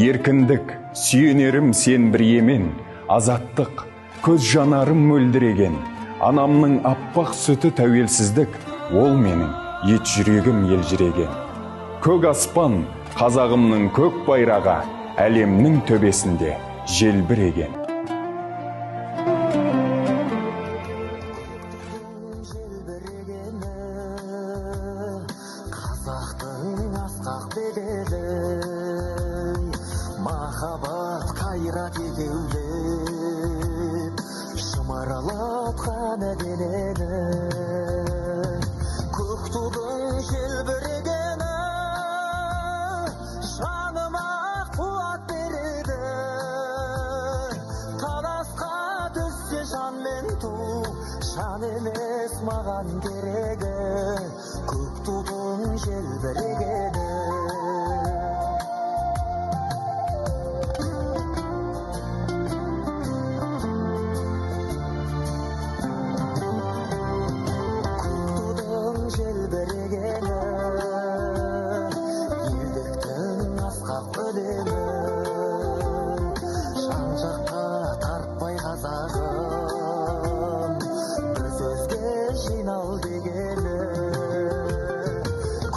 Еркіндік, сүйенерім сен бір емен, азаттық, көз жанарым мөлдіреген, анамның аппақ сүті тәуелсіздік, ол менің ет жүрегім елжіреген. Көк аспан, қазағымның көк байрағы, әлемнің төбесінде желбіреген. Қазақтың асқақ беделі, махаббат қайрат егеулеп, шымыралатқан денені. Көк тудың желбірегені жаныма қуат береді. Таласқа түссе жан мен ту, жан емес маған керегі. Көк тудың желбірегені. Көк тудың желбірегені, елдіктің асқақ өлеңі. Жан жаққа тартпай қазағым, бір сөзге жинал дегені.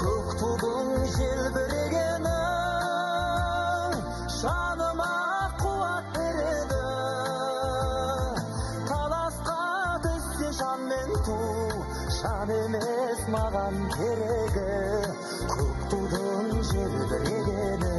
Көк тудың желбірегені жаныма қуат береді. Таласқа түссе жан мен ту, жан емес маған керегі. Көк тудың желбірегені.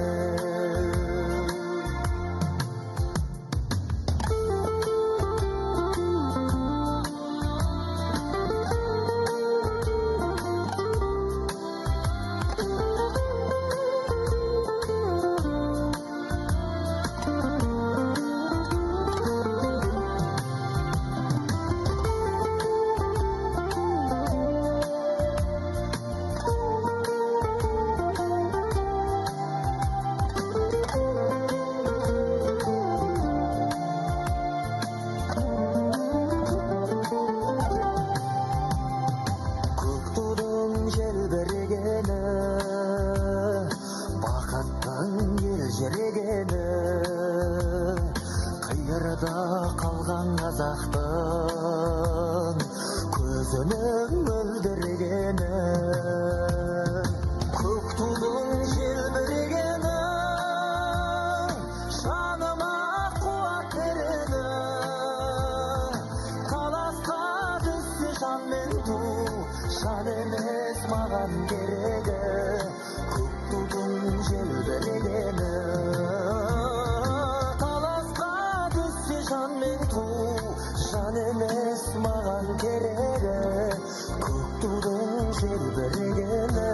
Көк тудың желбірегені, бақыттың елжірегені. Қиырда қалған қазақтың көзінің мөлдірегені. Көк тудың желбірегені жаныма қуат береді. Таласқа түссе жан мен ту, жан емес маған керегі. Көк тудың желбірегені. Таласқа түссе жан мен ту, жан емес маған керегі. Көк тудың желбірегені.